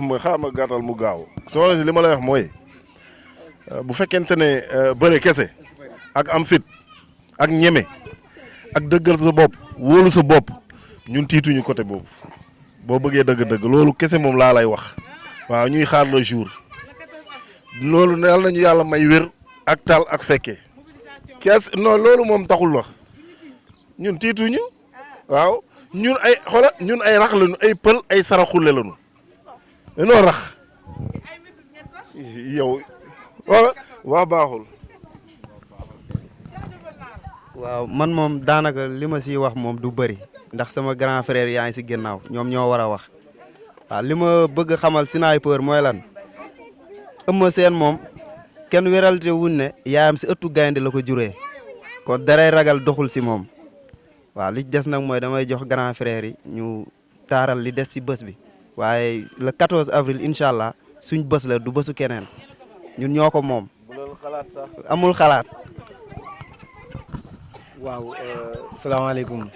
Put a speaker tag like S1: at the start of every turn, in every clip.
S1: mooy xaaral ma gàttal mu gaaw soxna si li ma lay wax mooy bu fekkente ne bëre kese ak am fit ak ñeme ak dëggal sa bopp wóolu sa bopp ñun tiituñu côté boobu boo bëggee dëgg-dëgg loolu kese moom laa lay wax waaw ñuy xaar le jour loolu yal nañu yàlla may wér ak tal ak fekkee kees non loolu moom taxul wax ñun tiituñu waaw ñun ay xola ñun ay rax lañu ay pël ay saraxule lañu dañoo rax yow waa baaxul.
S2: waaw man moom daanaka li ma siy wax moom du bëri ndax sama grand frère yaa ngi si ginnaaw ñoom ñoo war a wax waaw li ma bëgg xamal Snaypeur mooy lan Eumeu Sène moom kenn wéralte wuñ ne yaayam si ëttu gaynde la ko juree kon daray ragal doxul si moom waaw li des nag mooy damay jox grand frère yi ñu taaral li des si bés bi waaye le 14 avril incha allah suñ bés la du bésu keneen ñun ñoo ko moom amul xalaat.
S3: waaw salaamaaleykum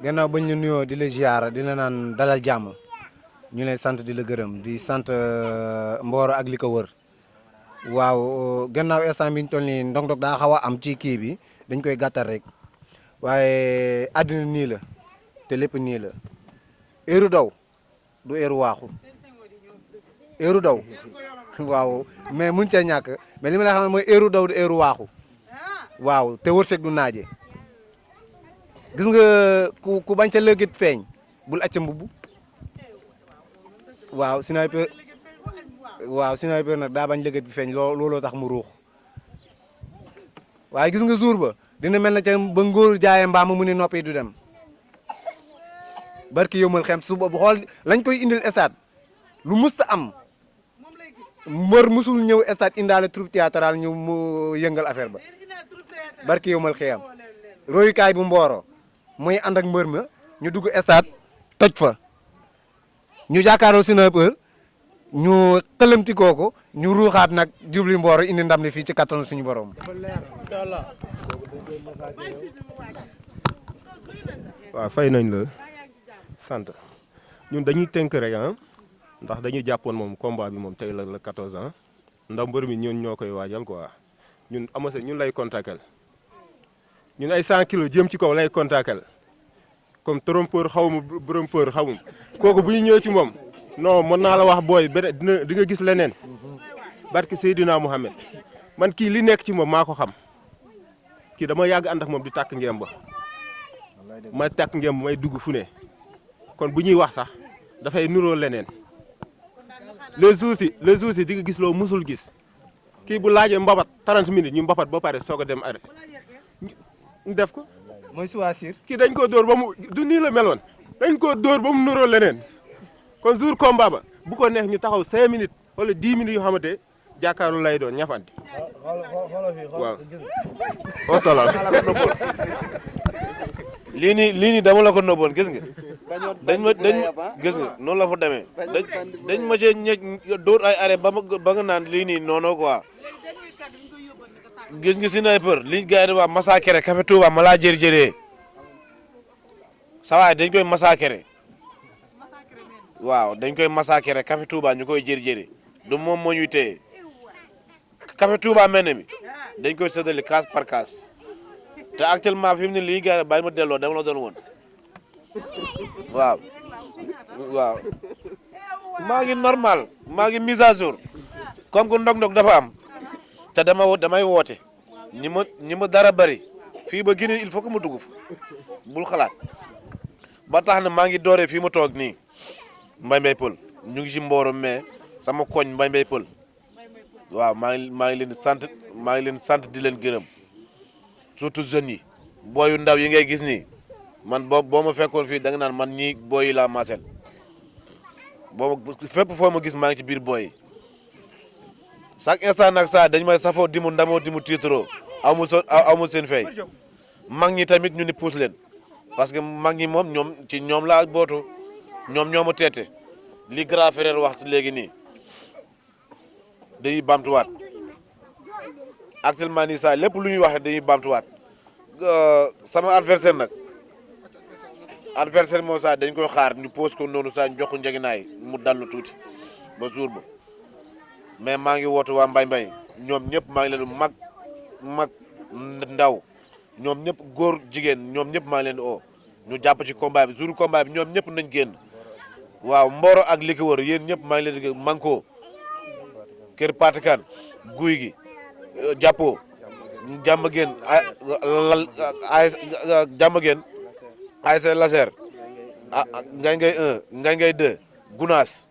S3: gannaaw bañ ñu nuyoo di la ziar di la naan dalal jàmm ñu lay sant di la gërëm di sant Mboro ak li ko wër waaw gannaaw instant bi ñu toll nii ndog-ndog daa xaw a am ci kii bi dañ koy gàttal rek waaye àddina nii la te lépp nii la heure daw du heure waaxu heure daw waaw mais muñ cee ñàkk mais li ma la xam ne mooy heure daw du heure waaxu waaw te wërsëg du naaje gis nga ku bañ ca lëgit feeñ bul acca mbubb waaw Snaypeur nag daa bañ lëgit bi feeñ looloo tax mu ruux waaye gis nga jour ba dina mel na ca ba ngóor jaaye mbaam mu ni noppi du dem barki yomal xem suba bu xool lañ koy indil stade lu musta am mbër musul ñëw stade indaale troupe théâtrale ñu mu yëngal affaire ba barki yomal xiyam royukaay bu Mboro muy ànd ak mbër ma ñu dugg stade toj fa ñu jàkkaaroo Snaypeur ñu xëlamti kooko ñu ruuxaat nag jubli Mboro indi ndam li fii ci kattanu suñu borom.
S4: waaw fay nañ la sant ñun dañuy tënk rek ndax dañuy jàppoon moom combat bi moom tey la 14 ans ndax mbër mi ñun ñoo koy waajal quoi ñun amase ñun lay contactel ñun ay 100 kilos jëm ci kaw lay contactel comme trompeur xaw ma brompeur xaw ma kooku bu ñu ñëwee ci moom non mën naa la wax booy beneen di nga gis leneen barke Seydina Mohamed man kii li nekk ci moom maa ko xam kii dama yàgg ànd ak moom di tàkk ngemb may tàkk ngemb may dugg fu ne kon bu ñuy wax sax dafay nuroo leneen les jours yi di nga gis loo musul gis kii bu laajee mbapat 30 minutes ñu mbapat ba pare soog a dem arrêt ñu def ko.
S3: mooy choisir.
S4: kii dañ koo dóor ba mu du nii la meloon dañ koo dóor ba mu nuroo leneen kon jour combat ba bu ko neex ñu taxaw 5 minutes wala 10 minutes yoo xamante jàkkaarloo lay doon ñafanti. waaw. wasalaam.
S5: lii nii dama la ko nëbboon gis nga dañ gis nga noonu la fa demee dañ ma cee dóor ay arrêt ba nga naan lii nii noonu quoi gis nga Snaypeur liñ gars yi di wax massacré Café Touba ma laa jëri-jëree sa waay dañ koy massacré waaw dañ koy massacré Café Touba ñu koy jëri-jëri du moom moo ñuy téye Café Touba mel ne mi dañ koy séddale case par case te actuellement fi mu ne lii gars yi bàyyi ma delloo dama la doon woon waaw maa ngi normal maa ngi mise à jour comme que ndog-ndog dafa am te damay woote ñi ma dara bari fii ba Guinée il faut que ma dugg fa bul xalaat ba tax na maa ngi dooree fii ma toog nii mbay pël ñu ngi ci Mboro mais sama koñ mbay pël waaw maa ngi leen di sant di leen gërëm surtout jeunes yi booyu ndaw yi ngay gis nii man boo ma fekkoon fii da nga naan man ñii booy yi laa maasel fépp foo ma gis maa ngi ci biir booy yi chaque instant nag saa dañ may safoo dimu ndamoo dimu tiitaroo amu seen fay mag ñi tamit ñu ni puus leen parce que mag ñi moom ñoom laa bootu ñoom ñoo ma teete li grand frère wax léegi nii dañuy bamtuwaat actuellement nii saa lépp lu ñuy wax rek dañuy bamtuwaat sama adversaire nag adversaire moo saa dañ koy xaar ñu pose ko noonu saa ñu jox ko njëginaay mu dallu tuuti ba jour ba mais maa ngi wootu waa mbay ñoom ñëpp maa ngi leen mag ndaw ñoom ñëpp góor jigéen ñoom ñëpp maa ngi leen di oo ñu jàpp ci combat bi jour combat bi ñoom ñëpp nañ génn waaw Mboro ak li ko wër yéen ñëpp maa ngi leen di manko kër Patikan guy gi jàppoo jàmm ngeen jàmm ngeen ASC Laser ngay 1 ngay 2 Gunaas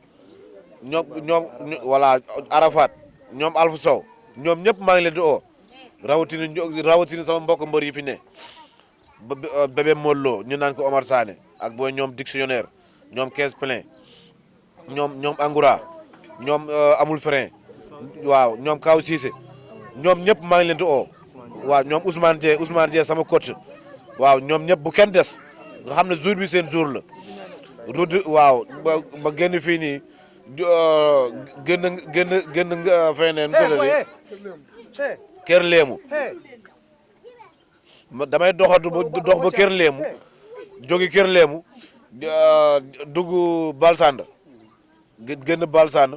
S5: ñoom voilà Arafat ñoom Alpha Sow ñoom ñëpp maa ngi leen di oo rawatina sama mbokk mbër yi fi ne bébé Mollo ñu naan ko Omar Sané ak booy ñoom dictionnaire ñoom 15 plein ñoom Angoura ñoom amul frein waaw ñoom Kaw Cissé ñoom ñëpp maa ngi leen di oo waaw ñoom Ousmane Dieng sama coach waaw ñoom ñëpp bu kenn des nga xam ne jour bi seen jour la rudi waaw ba génn fii nii génn feneen kër Léemu damay dox ba kër Léemu jógi kër Léemu dugg Balsand génn Balsand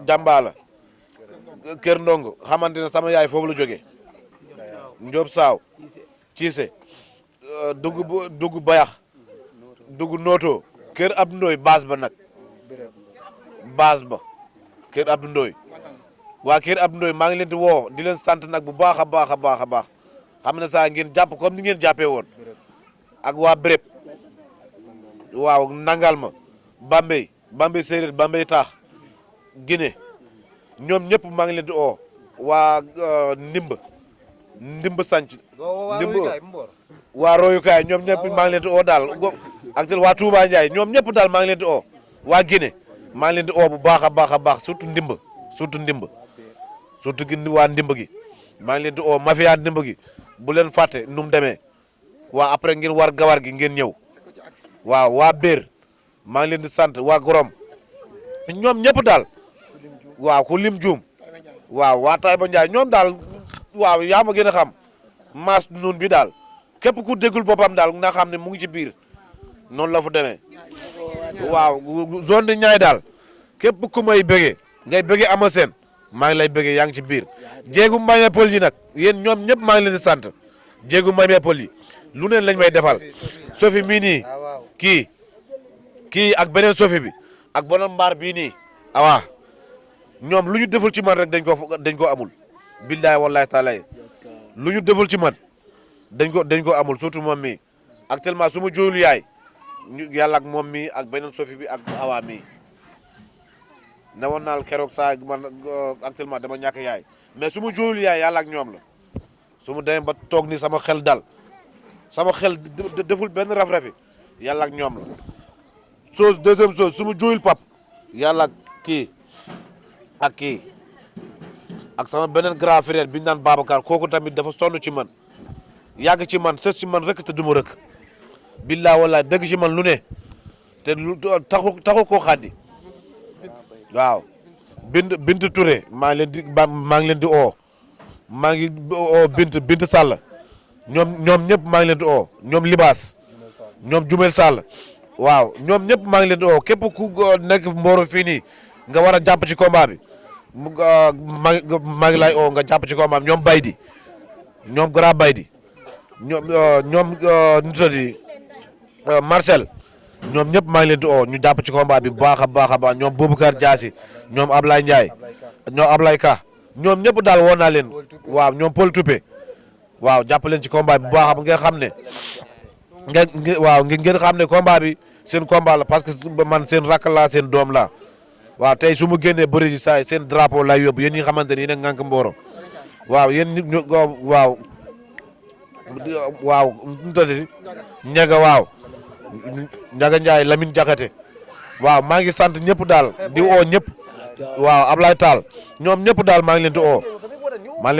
S5: Jàmbaala kër Ndongo xamante ne sama yaay foofu la jógee Njóob Saaw Ciise dugg Bayax dugg Noto kër Abdou Ndoy base ba nag base ba kër Abdou Ndoy waa kër Abdou Ndoy maa ngi leen di woo di leen sant nag bu baax a baax xam ne saa ngeen jàpp comme ni ngeen jàppee woon ak waa béréb waaw nangal ma Bambey séeréer Bambey taax Guinée ñoom ñëpp maa ngi leen di oo waa ndimb sanc waa royukaay ñoom ñëpp maa ngi leen di oo daal ak waa Touba Ndiaye ñoom ñëpp daal maa ngi leen di oo waa Guinée maa ngi leen di oo bu baax a baax surtout ndimb waa ndimb gi maa ngi leen di oo mafia ndimb gi bu leen fàtte nu mu demee waa après ngeen war gawar gi ngeen ñëw waaw waa Béer maa ngi leen di sant waa Gorom ñoom ñëpp daal waaw ku lim juum waaw waa Taïba Ndiaye ñoom daal waaw yaa ma gën a xam maas nun bi daal képp ku déggul boppam daal nga xam ne mu ngi ci biir noonu la fu demee waaw zone de Niayes daal képp ku may bëggee ngay bëggee ama seen maa ngi lay bëggee yaa ngi ci biir jéegu mbay pël yi nag yéen ñoom ñëpp maa ngi leen di sant jéegu mbay pël yi lu neen lañ may defal sofi mii nii kii ak beneen sofi bi ak bonam mbaar bii nii awa ñoom lu ñu deful ci man rek dañ ko amul billaay wallaay taalaay lu ñu deful ci man dañ ko amul surtout moom mi actuellement su ma jooyul yaay yàlla ak moom mi ak beneen sofi bi ak awa mi ne woon naal keroog saa man actuellement dama ñàkk yaay mais su ma jooyul yaay yàlla ak ñoom la su ma demee ba toog ni sama xel dal sama xel deful benn raf-rafi yàlla ak ñoom la deuxième chose su ma jooyul pap yàlla ak kii ak sama beneen grand frère bi ñu naan Babacar kooku tamit dafa sonn ci man yàgg ci man sës ci man rek te du ma rëkk billaa wallaahi dëgg ci man lu ne te lu taxu koo xaddi waaw bint Touré maa ngi leen di oo maa ngi oo bint Sall ñoom ñëpp maa ngi leen di oo ñoom Libaas ñoom Jumel Sall waaw ñoom ñëpp maa ngi leen di oo képp ku nekk Mboro fii nii nga war a jàpp ci combat bi maa ngi lay oo nga jàpp ci combat bi ñoom Baydi ñoom Grand Baydi ñoom nutadi Marcel ñoom ñëpp maa ngi leen di oo ñu jàpp ci combat bi bu baax a baax ñoom Boubacar Diassi ñoom Ablaye Ndiaye ñoom Ablaye Ka ñoom ñëpp daal woo naa leen waaw ñoom Paul Toupé waaw jàpp leen ci combat bi bu baax nga xam ne ngeen xam ne combat bi seen combat la parce que man seen rakk laa seen doom laa waaw tey su ma génnee bëri ji saa seen drapeau lay yóbbu yéen ñi xamante ni yéen a ngànk Mboro waaw yéen ñu waaw nu tëddee ñaga waaw Njaga Njaay Lamine Jakate waaw maa ngi sant ñëpp daal di oo ñëpp waaw Ablaye Tall ñoom ñëpp daal maa ngi leen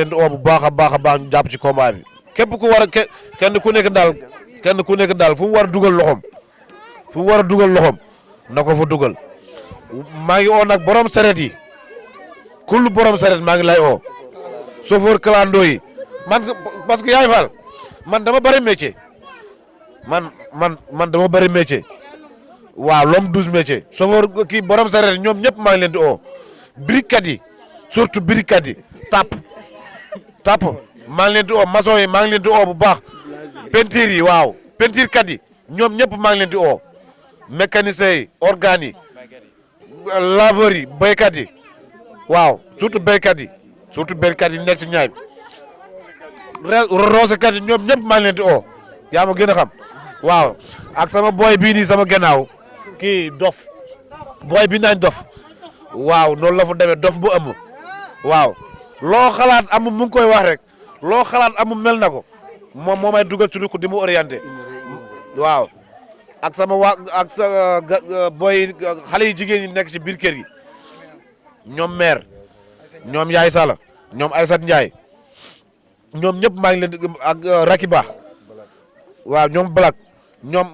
S5: di oo bu baax a baax ñu jàpp ci combat bi képp ku war a kenn ku nekk daal fu mu war a dugal loxom na ko fa dugal maa ngi oo nag borom saret yi kul borom saret maa ngi lay oo chauffeur clando yi man parce que yaay fal man dama bari métier man dama bëri métier waaw l'homme 12 métier chauffeur kii borom sareet ñoom ñëpp maa ngi leen di oo briquekat yi surtout briquekat yi tap maa ngi leen di oo maçon yi maa ngi leen di oo bu baax peinture yi waaw peinture kat yi ñoom ñëpp maa ngi leen di oo mécanicien yi organes yi laveur yi béykat yi waaw surtout béykat yi nekk ci ñaay bi roosekat yi ñoom ñëpp maa ngi leen di oo yaa ma gën a xam waaw ak sama boy bii nii sama gannaaw kii dof boy bi naañ dof waaw noonu la fa demee dof bu am waaw loo xalaat amu mu ngi koy wax rek loo xalaat amu mel na ko moom moo may dugal ci ko di mu orienté waaw ak sama boy xale yi jigéen ñi nekk ci biir kër gi ñoom mère ñoom yaay Sala ñoom Aysat Ndiaye ñoom ñëpp maa ngi leen di ak Rakiba waaw ñoom Black ñoom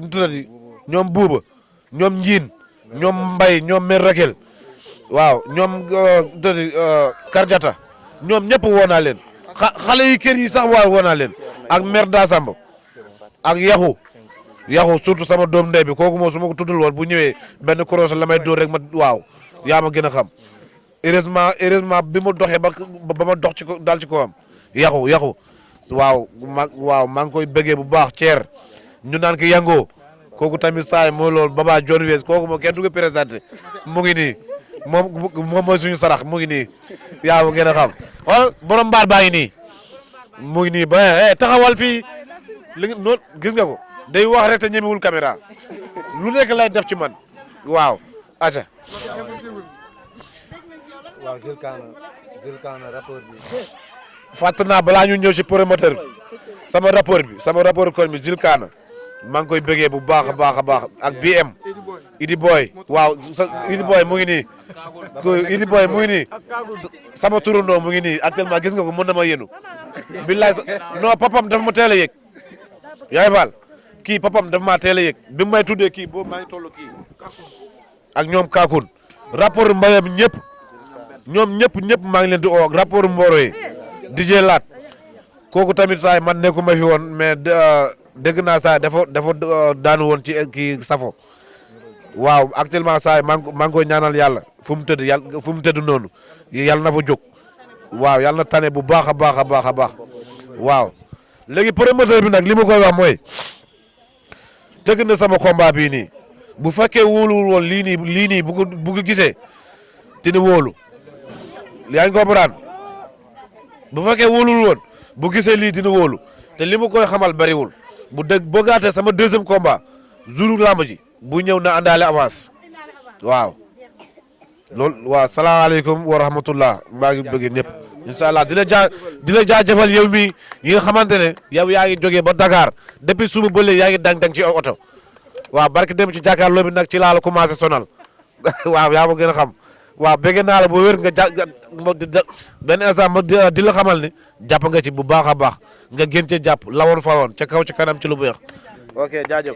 S5: ntutati ñoom Buuba ñoom Njiin ñoom Mbay ñoom mère Rakel waaw ñoom ntutati Karjata ñoom ñëpp woo naa leen xale yi kër yi sax waaw woo naa leen ak mère Dasamba ak yaxu surtout sama doom ndey bi kooku moom su ma ko tuddul woon bu ñëwee benn cross la may dóor rek ma waaw yaa ma gën a xam heureusement bi ma doxee ba ma dox ci ko daal ci kawam yaxu waaw maa ngi koy bëggee bu baax ceer ñu naan ki yangoo kooku tamit saay mooy loolu Baba John Wes kooku moom kenn du ko présenté mu ngi nii moom mooy suñu sarax mu ngi nii yaa ma gën a xam xool borom mbaar baa ngi nii mu ngi nii ba taxawal fii li nga noonu gis nga ko day wax rek te ñemewul caméra lu nekk lay def ci man waaw aca
S3: waaw Zilkana rapport bi.
S5: fàtt naa balaa ñu ñëw si promoteur bi sama rapport kon mi Zilkana maa ngi koy bëggee bu baax a baax ak BM Idi Boy waaw Idi Boy mu ngi nii Idi Boy mu ngi nii sama turandoo mu ngi nii actuellement gis nga ko mën na ma yéenu billaay non papam dafa ma teel a yëg yaay Fall kii papam dafa maa teel a yëg bi may tuddee kii boobu maa ngi toll kii ak ñoom Kakun rapport mbayam ñoom ñëpp maa ngi leen di oo rapport Mboro yi DJ Laat kooku tamit saay man nekkuma fi woon mais dégg naa saay dafa daanu woon ci kii safo waaw actuellement saay maa ngi koy ñaanal yàlla fu mu tëdd noonu yàlla na fa jóg waaw yàlla na tane bu baax a baax waaw léegi promoteur bi nag li ma koy wax mooy tëgg na sama combat bii nii bu fekkee wóoluwul woon lii nii bu ko gisee dina wóolu yaa ngi comprendre bu fekkee wóolul woon bu gisee lii dina wóolu te li ma koy xamal bariwul bu dëgg boo gaatee sama deuxième combat jour lamb ji bu ñëw na àndaale avance waaw loolu waaw salaamaaleykum wa rahmatullah maa ngi bëgg ñëpp incha allah di la jaajëfal yow mi yi nga xamante ne yow yaa ngi jógee ba Dakar depuis suba ba léegi yaa ngi dang ci oto waaw barke dem ci jàkkaarloo bi nag ci laa la commencé sonal waaw yaa ma gën a xam waaw bëgg naa la ba wér nga benn instant ma di la xamal ni jàpp nga ci bu baax a baax nga gën cee jàpp lawoon fa woon ca kaw ci kanam ci lu beex ok jaajëf